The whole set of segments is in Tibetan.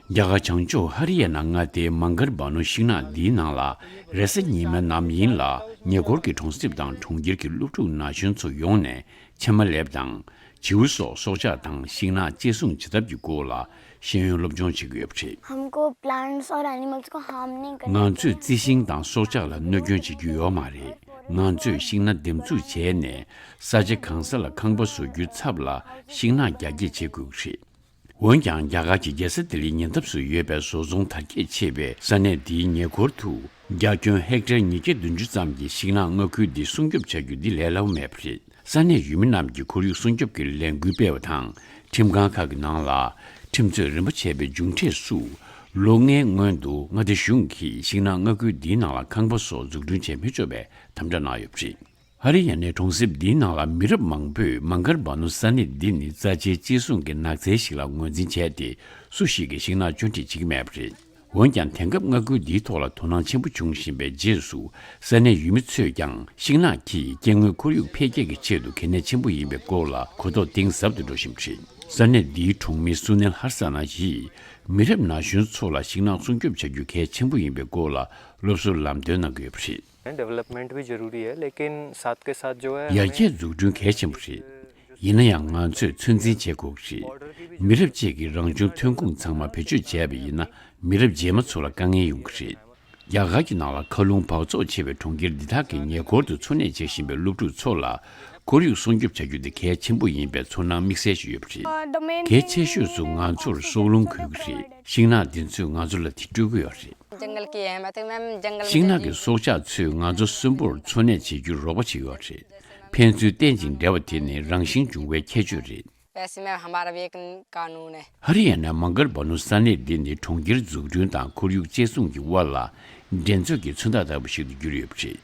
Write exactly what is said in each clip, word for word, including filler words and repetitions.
རྒྱ་གར་བྱང་ཕྱོགས་ཧ་རི་ཡ་ན་མངའ་སྡེའི་མང་གར་བ་ནུ་ཤིང་ནགས་འདིའི་ནང་ལ་རེས་གཟའ་ཉི་མའི་ནམ་ཡིན་ལ་ཉེ་འཁོར་གྱི་གྲོང་གསེབ་དང་གྲོང་ཁྱེར་གྱི་སློབ་ཕྲུག་ན་གཞོན་ཚོ་ཡོང་ནས་ཕྱེ་མ་ལེབ་དང་བྱིའུ་སོགས་སྲོག་ཆགས་དང་ཤིང་ནགས་གཅེས་སྲུང་བྱེད་ཐབས་ཀྱི་སྐོར་ལ་ཤེས་ཡོན་སློབ་སྦྱོང་བྱེད་ཀྱི་ཡོད་པ་རེད། हमको प्लांट्स और एनिमल्स को हार्म नहीं करना। ང་ཚོས་རྩི་ཤིང་དང་སྲོག་ཆགས་ལ་གནོད་སྐྱོན་བྱེད་རྒྱུ་ཡོད་མ་རེད། ང་ཚོས་ཤིང་ནགས་འདེབས་འཛུགས་བྱས་ནས་ས་ཆ་གང་ས་ལ་ཁང་པ་བཟོ་རྒྱུའི་ཚབ་ལ་ཤིང་ནགས་རྒྱ་སྐྱེད་བྱེད་དགོས་ཀྱི་རེད། འོན་ཀྱང་རྒྱ་གར་གྱི་རྒྱལ་ས་ལྡི་ལིའི་ཉེ་འདབས་སུ་ཡོད་པའི་བཟོ་ཚོང་དར་རྒྱས་ཆེ་བའི་ས་གནས་འདིའི་ཉེ་འཁོར་དུ་རྒྱ་ཁྱོན་ཧེག་ཊར་ཉིས་བརྒྱ་བདུན་ཅུ་ཙམ་གྱི་ཤིང་ནགས་མངའ་ཁུལ་འདི་སྲུང་སྐྱོབ་བྱ་རྒྱུ་འདི་ལས་སླ་པོ་མེད་པ་རེད། ས་གནས་ཡུལ་མི་རྣམས་ཀྱིས་ཁོར་ཡུག་སྲུང་སྐྱོབ་ཀྱི་ལས་འགུལ་སྤེལ་བ་དང་། ཁྲིམས་ཁང་ཁག་གི་ནང་ལ་ཁྲིམས་རྩོད་རིམ་པ་བྱས་པའི་མཇུག་འབྲས་སུ། ལོ་ལྔའི་སྔོན་དུ་མངའ་སྡེ་གཞུང་གིས་ཤིང་ནགས་མངའ་ཁུལ་འདིའི་ནང་ལ་ཁང་པ་སོགས་འཛུགས་སྐྲུན་བྱེད་མི་ཆོག་པའི་དམ་བསྒྲགས་གནང་ཡོད་པ་རེད། ཧ་རི་ཡ་ནའི་གྲོང་གསེབ་འདིའི་ནང་ལ་མི་རབས་མང་པོས་མང་གར་བ་ནུ་ས་གནས་འདི་ནི་རྩ་ཆེའི་གཅེས་སྲུང་གི་ནགས་ཚལ་ཞིག་ལ་ངོས་འཛིན་བྱས་ཏེ། སུ་ཞིག་གིས་ཤིང་ནགས་བཅོས་སྒྲིག་བྱེད་ཀྱི་མེད་པ་རེད། འོན་ཀྱང་། དེང་སྐབས་མངའ་ཁུལ་འདིའི་ཐོག་ལ་དོ་སྣང་ཆེན་པོ་བྱུང་བཞིན་པའི་རྗེས་སུ། ས་གནས་ཡུལ་མི་ཚོས་ཀྱང་ཤིང་ནགས་ཀྱིས་སྐྱེ་དངོས་ཁོར་ཡུག་འཕེལ་རྒྱས་ཀྱི་ཆེད་དུ་གལ་གནད་ཆེན་པོ་ཡིན་པའི་སྐོར་ལ་གོ་རྟོགས་གཏིང་ཟབ་ཏུ་འགྲོ་བཞིན་པ་རེད། ས་གནས་འདིའི་གྲོང་མི་སུ་ནེལ་ཧར་ས་ན་ཡིས། མི་རབས་ན་གཞོན་ཚོ་ལ་ཤིང་ནགས་སྲུང་སྐྱོབ་བྱ་རྒྱུ་གལ་ཆེན་པོ་ཡིན་པའི་སྐོར་ལ་སློབ་གསོ་ལམ་སྟོན་གནང་གི་ཡོད་པ་རེད། डेवलपमेंट भी जरूरी है, लेकिन साथ के साथ जो है, ཡར་རྒྱས་འཛུགས་སྐྲུན་གལ་ཆེན་པོ་རེད། ཡིན་ན་ཡང་ང་ཚོས་ཚོད་འཛིན་བྱེད་དགོས་ཀྱི་རེད། མི་རབས་གཅིག་གིས་རང་བྱུང་ཐོན་ཁུངས་ཚང་མ་བེད་སྤྱོད་བྱས་པ་ཡིན་ན། མི་རབས་རྗེས་མ་ཚོ་ལ་དཀའ་ངལ་ཡོང་གི་རེད། རྒྱ་གར་གྱི་ནང་ལ་མཁའ་རླུང་འབག་བཙོག་ཆེ་བའི་གྲོང་ཁྱེར་འདི་དག་གི་ཉེ་འཁོར་དུ་འཚོ་གནས་བྱེད་བཞིན་པའི་སློབ་ཕྲུག་ཚོ་ལ་ཁོར་ཡུག་སྲུང་སྐྱོབ་བྱ་རྒྱུ་དེ་གལ་ཆེན་པོ་ཡིན་པའི་ཚོར་སྣང་དམིགས་བསལ་ཞིག་ཡོད་པ་རེད། གལ་ཆེ་ཤོས་སུ་ང་ཚོར་སྲོག་རླུང་འགོས་ཀྱི་རེད། ཤིང་ནགས་འདི་ཚོས་ང་ཚོ་ལ་དེ་སྤྲོད་ཀྱི་ཡོད་རེད། जंगल की अहमियत है, मैम, जंगल ཤིང་ནགས་ཀྱི་སྲོག་ཆགས་ཚོས་ང་ཚོ་གསོན་པོར་འཚོ་གནས་བྱེད་རྒྱུར་རོགས་པ་བྱེད་ཀྱི་ཡོད་རེད། ཕན་ཚུན་བརྟེན་ཅིང་འབྲེལ་བ་དེ་ནི་རང་བཞིན་བྱུང་བའི་ཁྱད་ཆོས་རེད། वैसे, मैम, हमारा भी एक कानून है। ཧ་རི་ཡ་ན་མང་གར་བ་ནུ་ས་གནས་འདི་ནི་གྲོང་ཁྱེར་འཛུགས་སྐྲུན་དང་ཁོར་ཡུག་གཅེས་སྲུང་གི་དབར་ལ་འགྲན་རྩོད་ཀྱི་མཚོན་རྟགས་ལྟ་བུ་ཞིག་ཏུ་གྱུར་ཡོད་པ་རེད།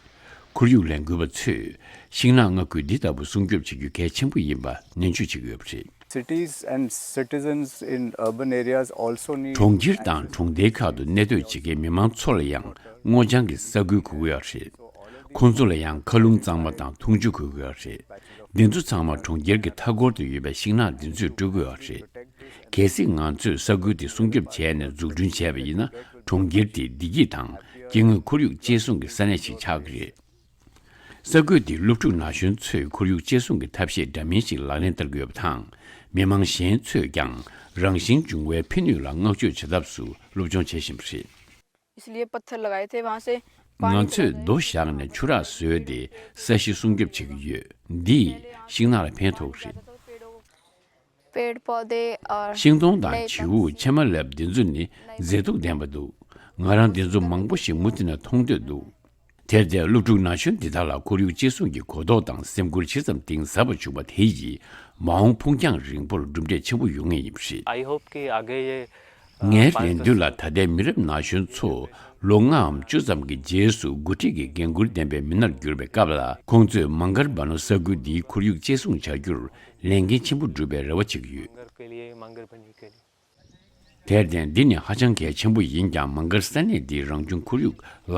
ཁོར་ཡུག་ལས་འགུལ་བ་ཚོས་ཤིང་ནགས་མངའ་ཁུལ་འདི་ལྟ་བུ་སྲུང་སྐྱོབ་བྱེད་རྒྱུ་གལ་ཆེན་པོ་ཡིན་པ་ནན་བརྗོད་བྱེད་ཀྱི་ཡོད་པ་རེད། Cities and citizens in urban areas also need གྲོང་ཁྱེར་དང་གྲོང་རྡལ་ཁག་ཏུ་གནས་སྡོད་བྱེད་མཁན་མི་མང་ཚོ་ལ་ཡང་སྔོ་ལྗང་གི་ས་ཁུལ་དགོས་ཀྱི་ཡོད་རེད། ཁོང་ཚོ་ལ་ཡང་མཁའ་རླུང་གཙང་མ་དང་འཐུང་ཆུ་དགོས་ཀྱི་ཡོད་རེད། འདི་ཚོ་ཚང་མ་གྲོང་ཁྱེར་གྱི་མཐའ་འཁོར་དུ་ཡོད་པའི་ཤིང་ནགས་འདི་ཚོས་སྤྲོད་ཀྱི་ཡོད་རེད། གལ་སྲིད་ང་ཚོས་ས་ཁུལ་དེ་སྲུང་སྐྱོབ་བྱས་ནས་འཛུགས་སྐྲུན་བྱས་པ་ཡིན་ན། གྲོང་ཁྱེར་དེ་བདེ་སྐྱིད་དང་སྐྱེ་དངོས་ཁོར་ཡུག་གཅེས་སྲུང་གི་ས་གནས་ཤིག་ཆགས་ཀྱི་རེད། ས་ཁུལ་དེའི་སློབ་ཕྲུག་ན་གཞོན་ཚོས་ཁོར་ཡུག་གཅེས་སྲུང་གི་ཐབས་ཤེས་འདྲ་མིན་ཞིག་ལག་ལེན་བསྟར་གྱི་ཡོད་པ་དང་། མི་མང་གཞན་ཚོས་ཀྱང་རང་བཞིན་བྱུང་བའི་ཕན་ནུས་ལ་བསྔགས་བརྗོད་བྱེད་ཐབས་སུ་སློབ་སྦྱོང་བྱེད་བཞིན་པ་རེད། इसलिए पत्थर लगाए थे वहां से। ང་ཚོས་རྡོ་བཞག་ནས་ཆུ་རགས་བཟོས་ཏེ་ས་གཞི་སྲུང་སྐྱོབ་བྱེད་ཀྱི་ཡོད། འདིས་ཤིང་ནགས་ལ་ཕན་ཐོགས་རེད། पेड़ पौधे और ཤིང་སྡོང་དང་བྱིའུ། ཕྱེ་མ་ལེབ་འདི་ཚོ་ནི་མཛེས་སྡུག་ལྡན་པ་འདུག་ང་རང་འདི་ཚོ་མང་པོ་ཞིག་མུ་མཐུད་ནས་མཐོང་འདོད་འདུག་དེར་བརྟེན། སློབ་ཕྲུག་ན་གཞོན་འདི་དག་ལ་ཁོར་ཡུག་གཅེས་སྲུང་གི་གོ་རྟོགས་དང་སེམས་ཁུར་ཇི་ཙམ་གཏིང་ཟབ་པ་བྱུང་བ་དེ་ཡིས་མ་འོངས་ཕུགས་རྒྱང་རིང་པོར་གྲུབ་འབྲས་ཆེན་པོ་ཡོང་ངེས་ཡིན་པ་རེད། आई होप कि आगे ये ངའི་ལན་འདུན་ལ། ད་ལྟའི་མི་རབས་ན་གཞོན་ཚོ་ལོ་ལྔའམ་བཅུ་ཙམ་གྱི་རྗེས་སུ་འགོ་ཁྲིད་ཀྱི་འགན་འཁུར་ལྡན་པའི་མི་སྣར་གྱུར་པའི་སྐབས་ལ། ཁོང་ཚོས་མང་གར་བ་ནུ་ས་ཁུལ་འདིའི་ཁོར་ཡུག་གཅེས་སྲུང་བྱ་རྒྱུར་ལས་འགན་ཆེན་པོ་སྒྲུབ་པའི་རེ་བ་བྱེད་ཀྱི་ཡོད། དེར་བརྟེན། འདི་ནི་ཧ་ཅང་གལ་ཆེན་པོ་ཡིན་ཀྱང་། མང་གར་ས་གནས་འདིའི་རང་བྱུང་ཁོར་ཡུག་ལ་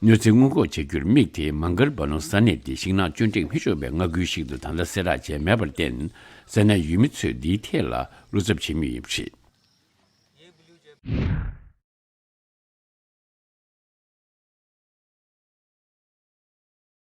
གནོད་འཚེ་སྔོན་འགོག་བྱ་རྒྱུར་དམིགས་ཏེ། མང་གར་བ་ནུ་ས་གནས་འདི་ཤིང་ནགས་བཅོས་སྒྲིག་མི་ཆོག་པའི་མངའ་ཁུལ་ཞིག་ཏུ་ད་ལྟ་གསལ་བསྒྲགས་བྱས་མེད་པར་བརྟེན། ས་གནས་ཡུལ་མི་ཚོས་འདིའི་ཐད་ལ་བློ་འཚབ་བྱེད་མུས་ཡིན་པ་རེད།